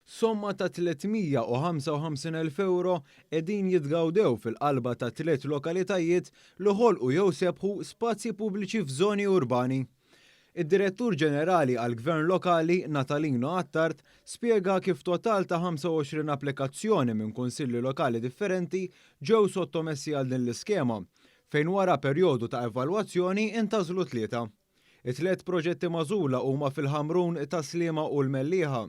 Somma ta' 355,000 ewro qegħdin jitgawdew fil-qalba ta' tliet lokalitajiet li ħolqu jew sebħu spazji pubbliċi f'żoni urbani. Id-Direttur Ġenerali għall-Gvern Lokali, Natalino Attard, spjega kif total ta' 25 applikazzjoni minn kunsilli lokali differenti ġew sottomessi għal din l-iskema, fejn wara perjodu ta' evalwazzjoni intgħażlu tlieta. It-tliet proġetti magħżula huma fil-Ħamrun, Tas-Sliema u l-Mellieħa.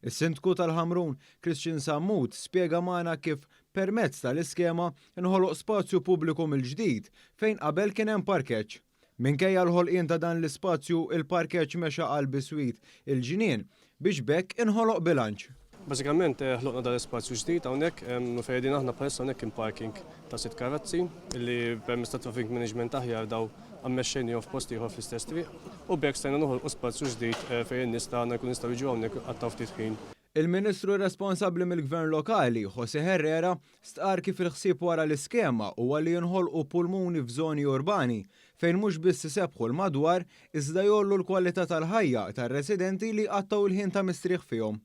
Is-Sindku tal-Ħamrun, Christian Sammut, spjega magħna kif permezz tal-iskema nħoloq spazju pubbliku mill-ġdid fejn qabel kien hemm parkeġġ. Minkejja l-ħolqien ta' dan l-ispazju, il-parkeġġ mexa għal biswit il-ġnien biex b'hekk inħoloq bilanċ. Bażikament ħloqna dan l-ispazju ġdid hawnhekk fejn qegħdin aħna bħalissa hawnhekk kien parking ta' sitt karozzi li permezz ta' traffic management aħjar daw ammexxejnihom f'post ieħor fl-istess triq u b'hekk stajna noħolqu spazju ġdid fejn in-nies tagħna jkunu jistgħu jiġu hawnhekk u jqattgħu ftit ħin. Il-Ministru responsabbli mill-Gvern Lokali, José Herrera, stqarr kif il-ħsieb wara l-iskema huwa li jinħolqu pulmuni f'żoni urbani fejn mhux biss isebbħu l-madwar iżda jgħollu l-kwalità tal-ħajja tar-residenti li jqattgħu l-ħin ta' mistrieħ fihom.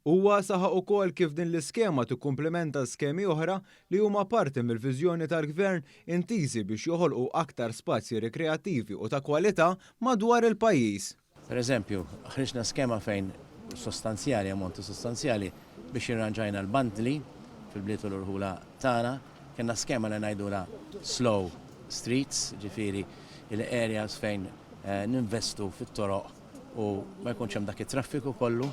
Huwa saħaq ukoll kif din l-iskema tikkumplimenta skemi oħra li huma parti mill-viżjoni tal-Gvern intiżi biex joħolqu aktar spazji rikreattivi u ta' kwalità madwar il-pajjiż. Per eżempju, ħriġna skema fejn sostanzjali, ammonti sostanzjali biex irranġajna l-bandli fil-bliet u l-irħula tagħna. Kellna skema li ngħidulha slow streets, ġifieri l-areas fejn ninvestu fit-toroq u ma jkunx hemm dak it-traffiku kollu.